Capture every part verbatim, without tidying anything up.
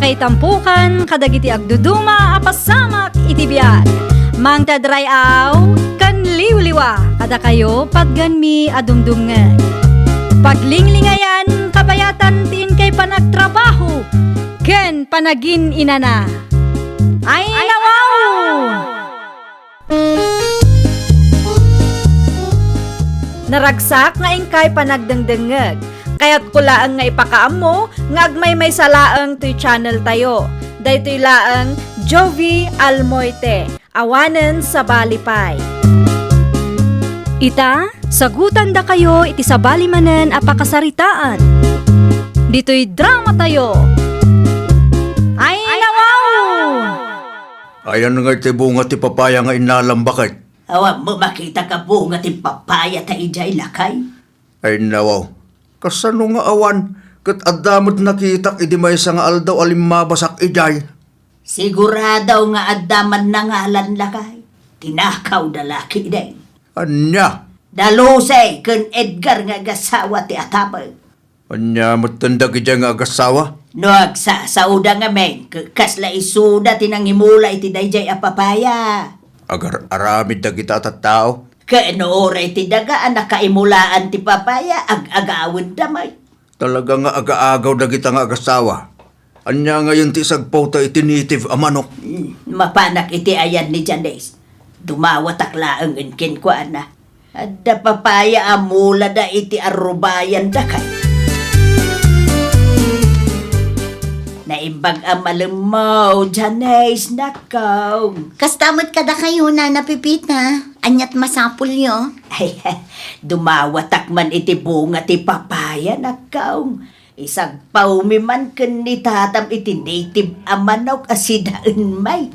Itampukan kadagiti agduduma a pasamak iti biag. Mangted ray-aw ken liwliwa kadakayo patgenmi a dumdumngeg. Paglinglingayan, kabayatan ti inkay panagtrabaho ken panagin-inana. Ay, nawaw! Naragsak nga inkay panagdengdengngeg. Kayatko laeng nga ipakaammo nga agmaymaysa laeng toy channel tayo. Daytoy laeng Jovie Almoite, awanen sabali pay. Ita, sagutandakayo iti sabali manen a pakasaritaan. Ditoy drama tayo. Ay, nawaw! Ayan nga iti bunga ti papaya nga innalam, baket? Awan met makitak a bunga ti papaya ta idiay, lakay. Ay, nawaw. Kasano nga awan? Ket adda met nakitak idi maysa nga aldaw a limmabasak idiay. Sigurado nga adda man nangalan, lakay. Tinakaw da la ketdi. Ania? Da Lucy ken Edgar nga agasawa ti atapek. Ania metten dagidiay nga agasawa? No agsasaoda ngamin, ke-, kasla isuda ti nangimula iti daydiay a papaya. Agar-aramid dagita a tattao. Ken no uray ti daga a nakaimulaan ti papaya, ag-agawidda met. Talaga nga agaagaw dagita nga agasawa. Ania ngayon ti isagpawta iti native a manok? Hmm, mapanak iti ayan ni Janice. Dumawatak laeng kenkuana. Adda papaya a mulada iti arrubayandakay. Naimbag a malemmo, Janice, nakkaw. Kasta met kadakayo, Nana Pepita. Aniat masapulyo? Ay, dumawatak man iti bunga ti papaya, nakkaw. Isagpawmi man ken ni tatam iti native a manok a sidaen may.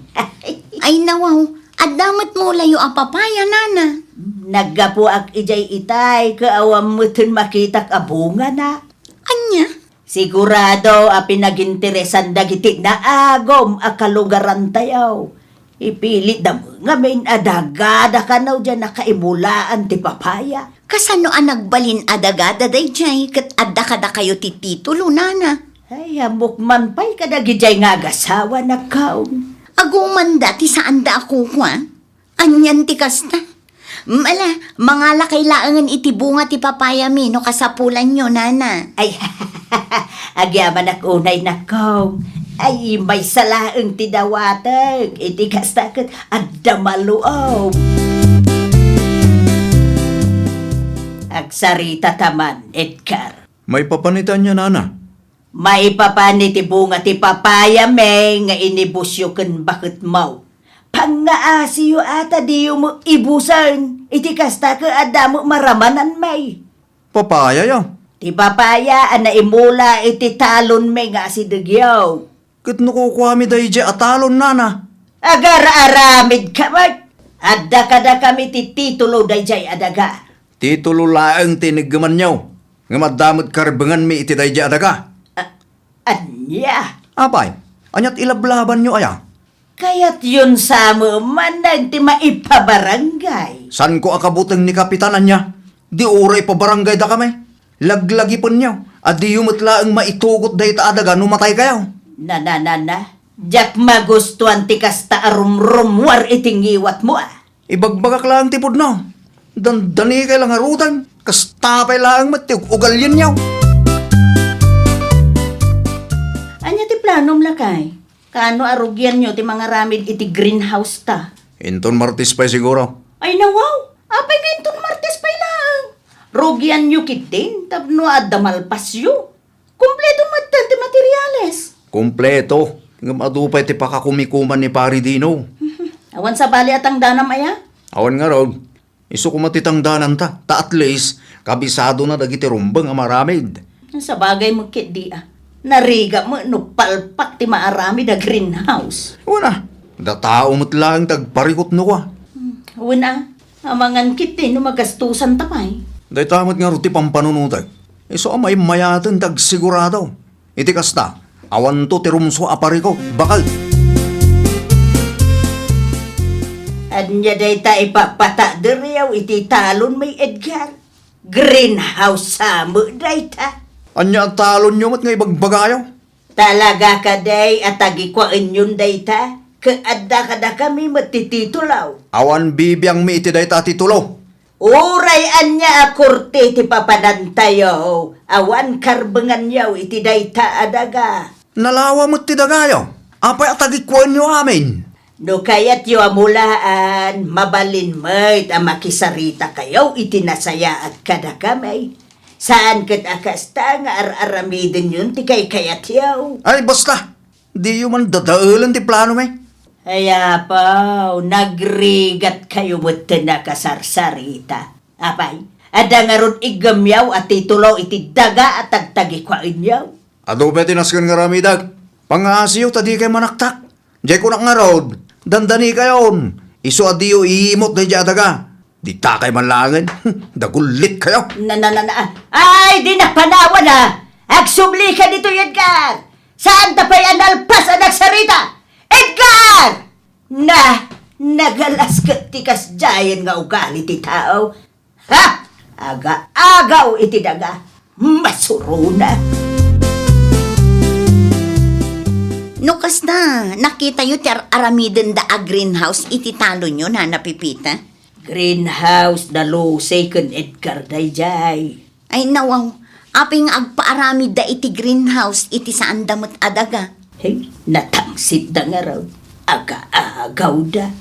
Ay, nawaw, adda met mulayo a papaya, nana. Naggapuak idiay itay, ket awan metten makitak a bungana. Ania? Sigurado a pinaginteresan dagiti naagum a kalugarantayo. Ipilitda met ngamin a dagada kano diay nakaimulaan ti papaya. Kasano a nagbalin a dagada daydiay ket adda kadakayo ti titulo, nana? Ay, ammok man pay kadagidiay nga agasawa, nakkaw. Agumanda ti saanda a kukua. Anian ti kasta? Mala, mangalakay laengen iti bunga ti papayami no kasapulanyo, nana. Ay, agyamanak unay, nakkaw. Ay, maysa laeng ti dawatek. Iti kasta ket adda maluom. Agsarita ta man, Edgar. Maipapan iti ania, nana? Maipapan iti bunga ti papayami nga inibusyo ken baketmo. Pangngaasiyo a ta diyo met ibusen. Iti kasta ket adda met maramanan may. Papaya ya? Ti papaya a naimula iti talonmi nga asidegyo. Ket no kukuami daydiay a talon, nana? Agar-aramidka met. Adda kadakami ti titulo daydiay a daga. Titulo laeng ti iniggemanyo, ngem adda met karbenganmi iti daydiay a daga. A-, ania? Apay, aniat ilablabanyo aya? Kayatyon sa met manen ti maipabarangay. Saanko a kabuteng ni Kapitan, ania? Di uray ipabarangay dakami. Laglagipenyo a diyo met laeng maitugot dayta a daga no mataykayo. Na, na, na, na. Diak magustuan ti kasta a rumrummuar iti ngiwatmo, a. Ibagbagak laeng ti pudno. Dandanikay la ngaruden. Kasta pay laeng met ti ug-, ugalienyo. Ania ti planom, lakay? Kaano a rugianyo ti mangaramid iti greenhouse ta? Inton Martes pay siguro. Ay, nawaw! Apay nga inton Martes pay laeng? Rugianyo ketdin tapno adda malpasyo. Kompleto metten ti materiales. Kompleto. Ngem adu pay ti pakakumikuman ni Pari Dino. Awan sabali a tangdanam aya? Awan ngarud. Isu koma ti tangdananta, ta at least, kabisadona dagiti rumbeng a maaramid. Sabagay met ketdi a. Narigat met no palpak ti maaramid a greenhouse. Wen a, da tao met laeng ti agparikut no kua. Hmm, wen a, amangan ketdi no magastusanta pay. Dayta met ngarud ti pampanunotek. Isu a maimmayaten ti agsigurado. Iti kasta, awanto ti rumsua a parikut, baket. Ania dayta ipapatagderyo iti talonmi, Edgar? Greenhouse sa met dayta. Ania a talonyo met nga ibagbagayo? Talaga kadi a tagikuaenyon dayta? Ket adda kadakami met ti titulo. Awan bibiangmi iti dayta a titulo. Uray ania a korte ti papanantayo, awan karbenganyo iti dayta a daga. Nalawa met ti dagayo. Apay a tagikuaenyo amin? No kayatyo a mulaan, mabalin met a makisaritakayo iti nasayaat kadakami. Saan ket a kasta nga ar-aramidenyon ti kaykayatyo. Ay, basta! Diyo man dadaelen ti planomi. Ay, apo, nagrigatkayo met ti nakasarsarita. Apay, adda ngarud iggemyo a titulo iti daga a tagtagikuaenyo? Adu pay ti nasken nga aramidek. Pangaasiyo ta dikay manaktak. Diay kunak ngarud, dandanikayon. Isu a diyo iimut daydiay a daga. Ditakay man laengen. Dagulitkayo. Na, na, na, na. Ay, di napanawan, a! Agsublika ditoy, Edgar! Saan ta pay a nalpas a nagsarita? Edgar! Na, nagalas ket ti kasdiayen nga ugali ti tao. Ha? Agaagaw iti daga. Masuruna. No kasta, nakitayo ti ar-aramidenda a greenhouse iti talonyo, Nana Pepita? Greenhouse da Lucy ken Edgar daydiay. Ay, nawaw. Apay nga agpaaramidda iti greenhouse iti saanda met a daga? Hey, natangsitda ngarud. Agaagawda.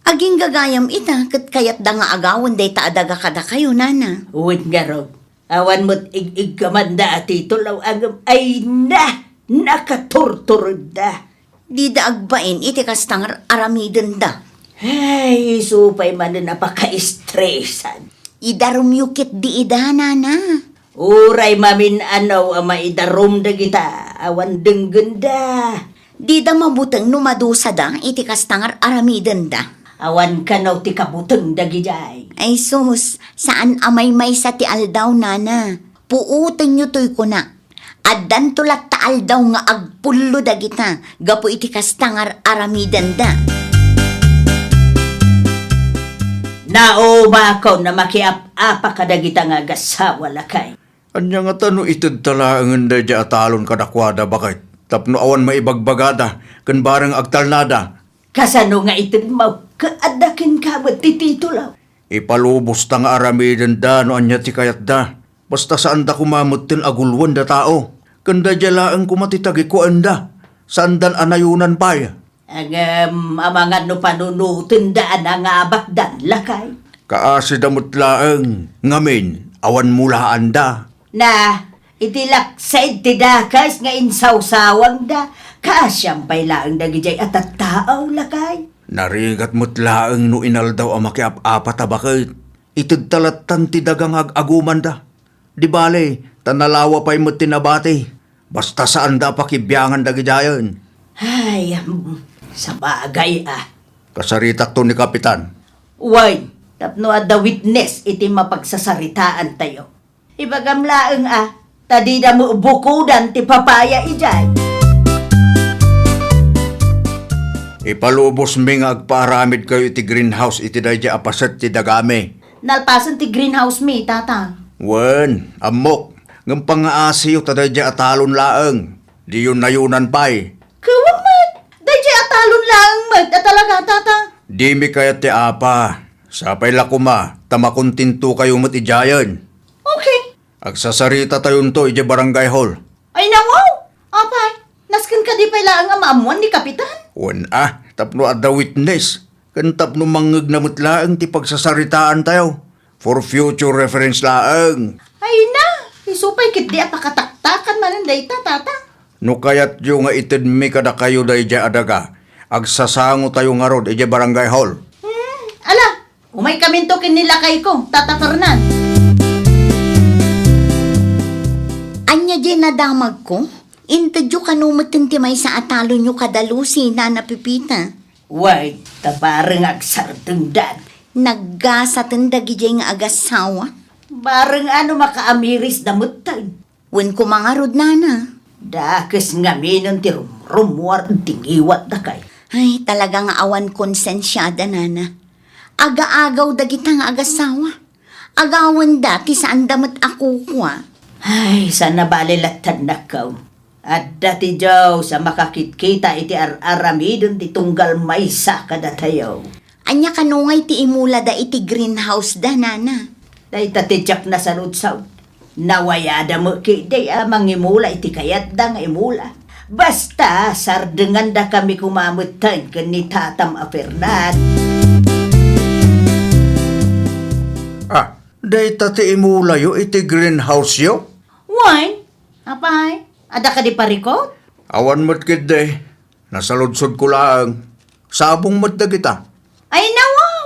Aginggagayam ita, ket kayatda nga agawen dayta a daga kadakayo, Nana. Wen ngarud. Awan met ig-iggamanda a titulo, ngem ay na, nakaturturda. Dida agbain iti kasta nga ar-aramidenda. Ay, isu pay manen a pakaistresan. Idarumyo ketdi ida, Nana. Uray mamin-anaw a maidarum dagita, awan denggenda. Dida mabuteng no madusada iti kasta nga ar-aramidenda. Awan kano ti kabuteng dagidiay. Ay sus, saan a maymaysa ti aldaw, Nana. Puotenyo toy kuna. Addanto latta aldaw nga agpullo dagita gapu iti kasta nga ar-aramidenda. Naumakon a makiap-apa kadagita nga agassawa, lakay. Ania ngata no itedta laengen daydiay a talon kadakuada, baket, tapno awan maibagbagada ken bareng agtalnada? Kasano nga itedmo? Ket adda kenka met ti titulo. Ipalubosta nga aramidenda no ania ti kayatda. Basta saanda koma metten a guluen da tao. Ken daydiay laeng koma ti tagikuaenda. Saandan a nayonan pay. Ngem amangan no panunotenda a nangabatdan, lakay. Kaasida met laeng, ngamin, awan mulaanda. Na, iti laksid ti dakes nga insawsawangda, kaasian pay laeng dagidiay a tattao, lakay. Narigat met laeng no inaldaw a makiap-apa ta baket. Itedta lattan ti daga nga ag-agumanda. Di bale, ta nalawa pay met ti nabati. Basta saanda a pakibiangan dagidiayen. Ay, mm, sabagay, a. Kasaritakto ni Kapitan. Wen, tapno adda witness iti mapagsasaritaantayo. Ibagam laeng, a, ta dida met bukodan ti papaya idiay. Ipalubosmi nga agpaaramidkayo iti greenhouse iti daydiay a paset ti dagami. Nalpasen ti greenhouse mi, Tata. Wen, ammok. Ngem pangaasiyo ta daydiay a talon laeng. Diyo nayonan pay. Kunak met, daydiay a talon laeng met a talaga, Tata. Dimi kayat ti apa. Sapay la koma, ta makontentokayo met idiayen. Okay. Agsasaritatayon to idiay barangay hall. Ay, nawaw! Apay, nasken kadi pay laeng a maammuan ni Kapitan? Wen a, tapno adda witness, ken tapno mangngegna met laeng ti pagsasaritaantayo. For future reference laeng. Ay na, isu pay ketdi a pakataktakan manen dayta, Tata. No kayatyo nga itedmi kadakayo daydiay a daga, agsasangotayo ngarud idiay barangay hall. Hmm, ala, umaykaminto ken ni lakayko, Tata Fernan. Ania diay nadamagko? Intedyo kano metten ti maysa a talonyo kada Lucy, Nana Pepita. Wen, ta bareng agsardengdan. Naggasaten dagidiay nga agassawa. Bareng a no makaamirisda metten. Wen koma ngarud, Nana. Dakes ngaminen ti rumrummuar ti ngiwatda kay. Ay, talaga nga awan konsensiada, Nana. Agaagaw dagita nga agassawa. Agawenda ti saanda met a kukua. Ay, saan a bale lattan, nakkaw. Adda ti Dios a makakitkita iti ar-aramiden ti tunggal maysa kadatayo. Ania kano ngay ti imulada iti greenhouse da, nana? Dayta ti diak nasaludsod. Nawayada met ketdi a mangimula iti kayatda nga imula. Basta, sardengandakami koma metten ken ni tatam a Fernan. Ah, dayta ti imulayo iti greenhouse-yo? Wen, apay, adda kadi parikut? Awan met ketdi. Nasaludsodko laeng. Sabong met dagita. Ay, nawaw!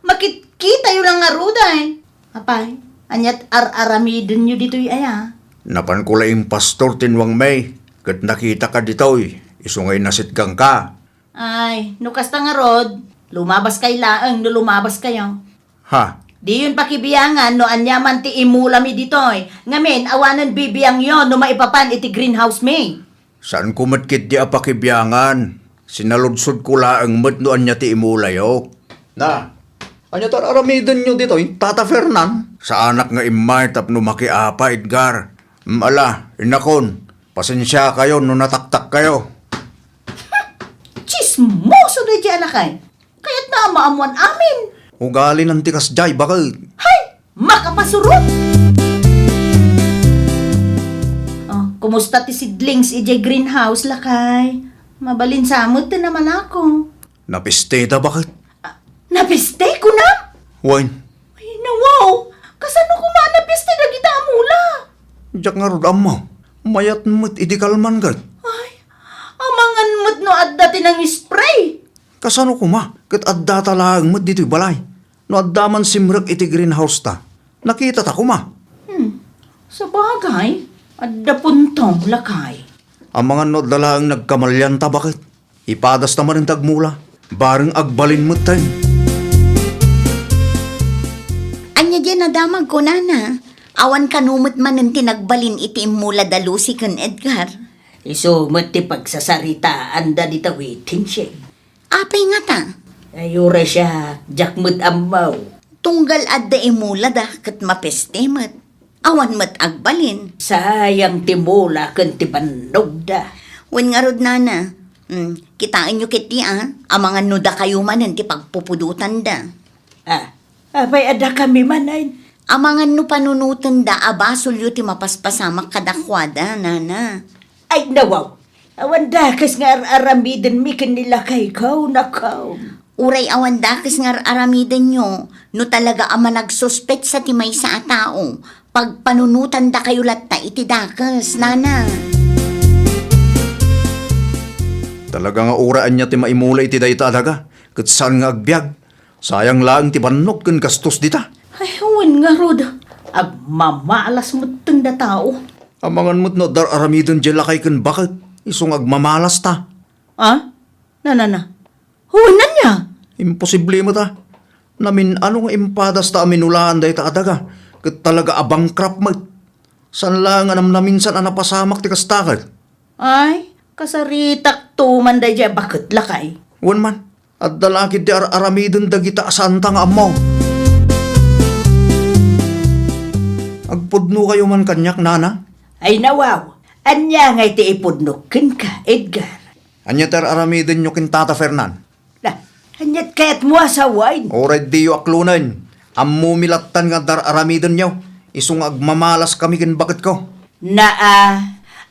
Makitkitayo la ngarud, ay. Apay, aniat ar-aramidenyo ditoy aya? Napanko la impastor ti nuangmi, ket nakitak ditoy, isu nga inasitgangka. Ay, no kasta ngarud, lumabaskay laeng no lumabaskayo. Ha? Diyon pakibiangan no ania man ti imulami ditoy. Ngamin, awanen bibiangyo no maipapan iti greenhouse-mi. Saanko met ketdi a pakibiangan. Sinaludsodko laeng met no ania ti imulayo. Na, ania ti ar-aramidenyo ditoy, Tata Fernan? Saanak nga immay tapno makiapa, Edgar. Ala, inakon, pasensiakayo no nataktakkayo. Tsismoso daydiay a lakay. Kayatna a maammoan amin. Ugalinan ti kasdiay, baket. Hay! Makapasurot! Oh, kumusta ti seedlings idiay greenhouse, lakay? Mabalin sa met ti namalako. Napisteta, baket. Ah, napiste, kunam? Wen. Ay, nawaw! Kasano koma napiste dagita a mula? Diak ngarud ammo. Mayat met idi kalman, ket. Ay, amangan met no adda ti nang-spray. Kasano koma ket addata laeng met ditoy balay? No adda man simrek iti greenhouse-ta, nakitata koma. Hmm, sabagay, adda puntom, lakay. Amangan no adda laeng nagkamalianta, baket. Ipadasta manen ti agmula. Bareng agbalin metten. Ania diay nadamagko, nana? Awan kano met manen ti nagbalin iti immula da Lucy ken Edgar? Isu met ti pagsasaritaanda dita witensya. Apay ngata? Ay, uray siak, diak met ammo. Tunggal adda imulada ket mapiste met. Awan met agbalin. Sayang ti mula ken ti bannogda. Wen ngarud, nana. Hmm, kitaenyo ketdi a, amangan no dakayo manen ti pagpupudotanda. Ah, apay a dakami manen? Amangan no panunotenda a basolyo ti mapaspasamak kadakuada, nana. Ay, nawaw! Awan dakes nga ar-aramidenmi ken ni lakayko, nakaw. Uray awan dakes nga ar-aramidenyo, no talaga a managsuspetsa ti maysa a tao, pagpanunotandakayo latta iti dakes, nana. Talaga nga uray ania ti maimula iti dayta a daga, ket saan nga agbiag. Sayang laeng ti bannog ken gastos dita. Ay, wen ngarud, agmamalas metten da tao. Amangan met no adda ar-aramiden diay lakay ken baket, isu nga agmamalasta. Ah? Na, na, na. Wen ania? Imposible met a. Namin-ano nga impadasta a minulaan dayta a daga, ket talaga a bankrupt met. Saan laeng a namnaminsan a napasamak ti kasta ket. Ay, kasaritakto man daydiay a baket, lakay. Wen man, adda la ketdi ar-aramiden dagita a saanta nga ammo. Agpudnokayo man kaniak, nana? Ay, nawaw, ania ngay ti ipudnok kenka, Edgar? Ania ti ar-aramidenyo ken Tata Fernan? Na, aniat kayatmo a sawen? Uray diyo aklonen. Ammomi lattan nga adda ar-aramidenyo. Isu nga agmamalaskami ken baketko. Naa,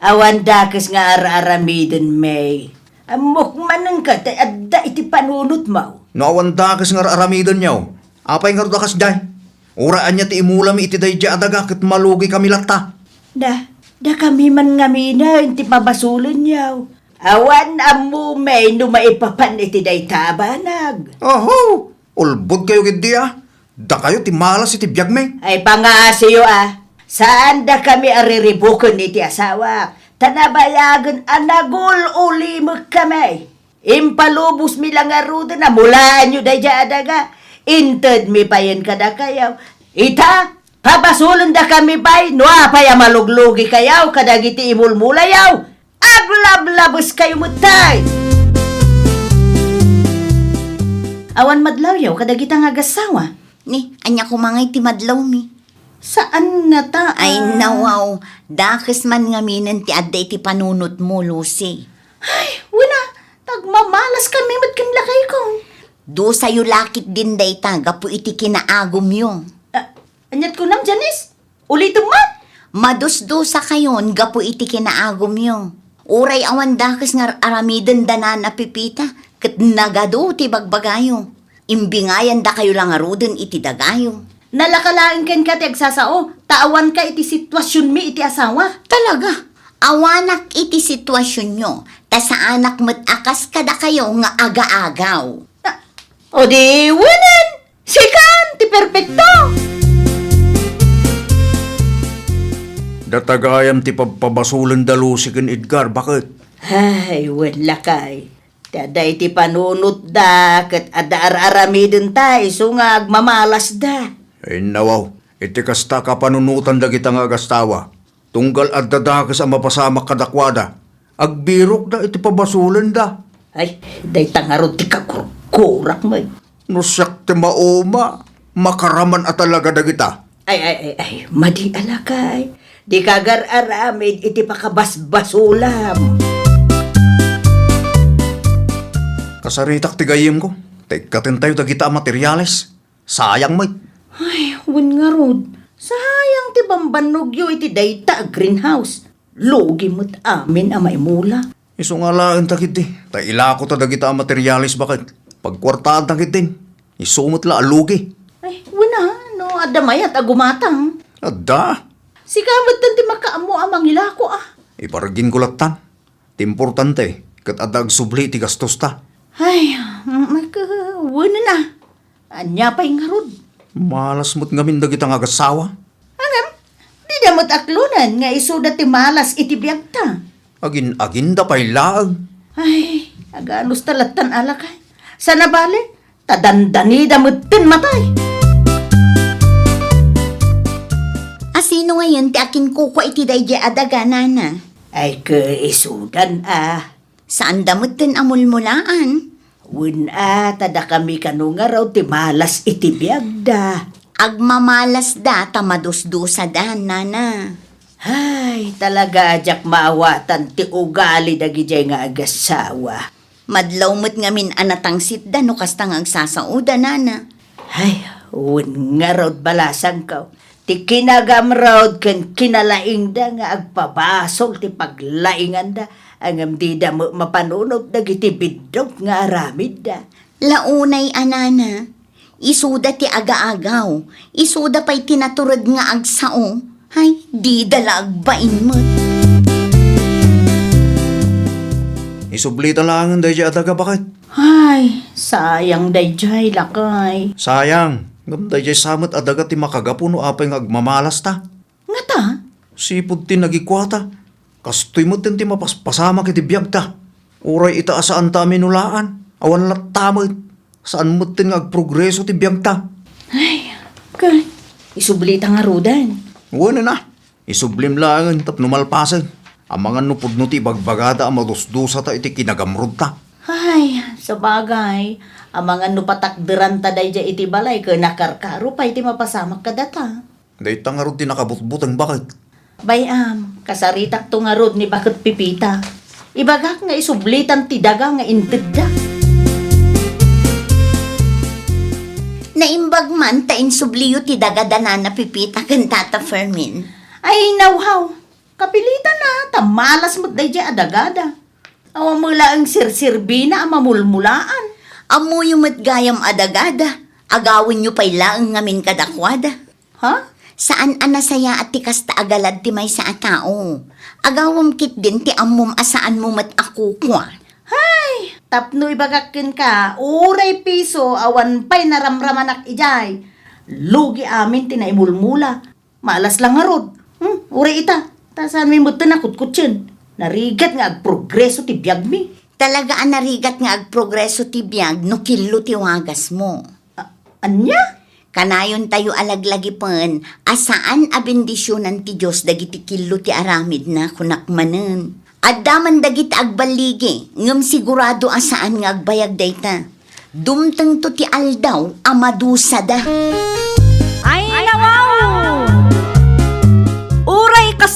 awan dakes nga ar-aramidenmi. Ammok manen ket ti adda iti panunotmo. No awan dakes nga ar-aramidenyo, apay ngarud a kasdiay? Uray ania ti imulami iti daydiay a daga ket malugikami latta. Da, dakami man ngaminen ti pabasolenyo. Awan ammomi no maipapan iti dayta a banag. Oho! Ulbodkayo ketdi a. Dakayo ti malas iti biagmi. Ay, pangaasiyo a. Saan dakami a riribuken iti asawak. Ta nabayagen a nagul-ulimekkami. Impalubosmi la ngaruden a mulaanyo daydiay a daga. Intedmi payen kadakayo. Ita, pabasolendakami pay no apay a maluglugikayo kadagiti imulmulayo. Aglablabeskayo metten! Awan madlawyo kadagita nga agassawa? Ni, ania koma ngay ti madlawmi? Saan ngata, Ay, ah. Nawaw, dakes man ngaminen ti adda iti panunotmo, Lucy. Ay, wen a, ta agmamalas kami met ken lakayko. Dusayo la ketdin dayta gapu iti kinaagumyo. Ah, aniat kunam, Janice? Ulitem man? Madusdusakayon gapu iti kinaagumyo. Uray awan dakes nga ar-aramidenda nana Pepita, ket nagadu ti bagbagayo. Imbingayandakayo la ngaruden iti dagayo. Nalaka laeng kenka ti agsasao, ta awanka iti situasionmi iti asawa. Talaga, awanak iti situasionyo, ta saanak met a kas kadakayo nga agaagaw. Ah, o di, wenen! Sikan ti perpekto! Data gayam ti pabpabasolen da Lucy ken Edgar, baket? Ay, wen lakay. Ti adda iti panunotda ket adda ar-aramidenta isu nga agmamalasda. Innawaw, iti kasta kapanunotan dagita nga agasawa, tunggal adda dakes a mapasamak kadakuada, agbirokda iti pabasolenda. Ay, dayta ngarud ti kakurkurak met. No siak ti mauma, makaraman a talaga dagita. Ay, ay, ay, ay, madi a lakay. Dika agar-aramid iti pakabasbasolam. Kasaritak ti gayyemko, ta ikkatentayo dagita a materiales. Sayang met. Ay, wen ngarud. Sayang ti bambannogyo iti dayta a greenhouse. Lugi met amin a maimula. Isu nga alaenta ketdi, ta ilakota dagita a materiales baket. Pagkuartaanta ketdin, isu met la a lugi. Ay, wen a, no adda mayat a gumatang. Adda? Sika metten ti makaammo a mangilako, a. Ibarginko lattan. Ti importante, ket adda agsubli iti gastosta. Ay, mm, ket wen a. Ania pay ngarud? Malas met ngamin dagita nga agasawa. Ngem, dida met aklonen nga isuda ti malas iti biagta. Agin-aginda pay laeng. Ay, aganusta lattan a lakay. Saan a bale, ta dandanida metten matay. A sino ngayen ti akinkukua iti daydiay a daga, nana? Ay, ket isudan a. Saanda metten a mulmulaan. Wen a, ta dakami kano ngarud ti malas iti biagda. Agmamalasda ta madusdusadan, nana. Ay, talaga a diak maawatan ti ugali dagidiay nga agasawa. Madlaw met ngamin a natangsitda no kasta nga agsasaoda, nana. Ay, wen ngarud balasangko. Ti kinagamrud ken kinalaingda nga agpabasol ti paglainganda, ngem dida met mapanunot dagiti biddut nga aramidda. La unay a, nana, isuda ti agaagaw, isuda pay ti natured nga agsao. Ay, dida la agbain met. Isublita laengen daydiay a daga, baket. Ay, sayang daydiay, lakay. Sayang. Ngem daydiay sa met a daga ti makagapu no apay nga agmamalasta. Ngata? Sipud ti nagikuata. Kastoy met ti mapaspasamak iti biagta. Uray ita a saanta a minulaan, awan latta met. Saan met nga agprogreso ti biagta. Ay, kay, isublita ngaruden. Wen a. Isublim laengen tapno malpasen. Amangan no pudno ti ibagbagada a madusdusata iti kinagamrudta. Ay, sabagay, amangan no patakderanta daydiay iti balay ken nakarkaro pay ti mapasamak kadata. Dayta ngarud ti nakabutbuteng, baket. Bay-am, kasaritakto ngarud ni baket Pepita. Ibagak nga isublitan ti daga nga intedda. Naimbag man ta insubliyo ti daga da nana Pepita ken tata Fermin. Ay, nawhaw. Kapilitan a, ta malas met daydiay a dagada. Awan met laeng serserbina a mamulmulaan. Ammoyo met gayam a dagada. Agawenyo pay laeng ngamin kadakuada. Ha? Saan a nasayaat ti kasta a galad ti maysa a tao. Agawem ketdin ti ammom a saanmo met a kukua. Hay! Tapno ibagak kenka, uray piso, awan pay naramramanak idiay. Lugi amin ti naimulmula. Malas la ngarud. Hmm, uray ita. Ta saanmi metten a kutkutsien. Narigat nga agprogreso ti biagmi. Talaga a narigat nga agprogreso ti biag no killo ti wagasmo. A-, ania? Kanayontayo a laglagipen a saan a bendisionan ti Dios dagiti killo ti aramidna, kunak manen. Adda man dagiti agballigi, ngem sigurado a saan nga agbayag dayta. Dumtengto ti aldaw a madusada. Ay, nawaw!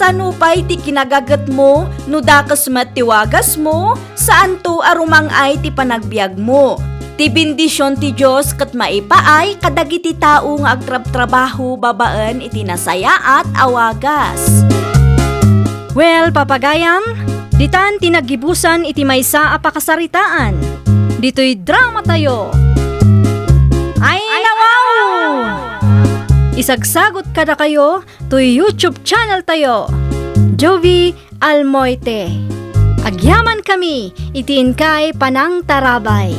Ta nupay ti kinagagetmo, no dakes met ti wagasmo, saanto a rumang-ay ti panagbiagmo. Ti bendision ti Dios ket maipaay kadagiti tao nga agtrabtrabaho babaen iti nasayaat a wagas. Well, papagayam, ditan ti naggibusan iti maysa a pakasaritaan. Ditoy drama tayo. Ay, nawaw! Isagsagot kadakayo toy YouTube channel tayo, Jovie Almoite. Agyaman kami iti inkay panangtarabay.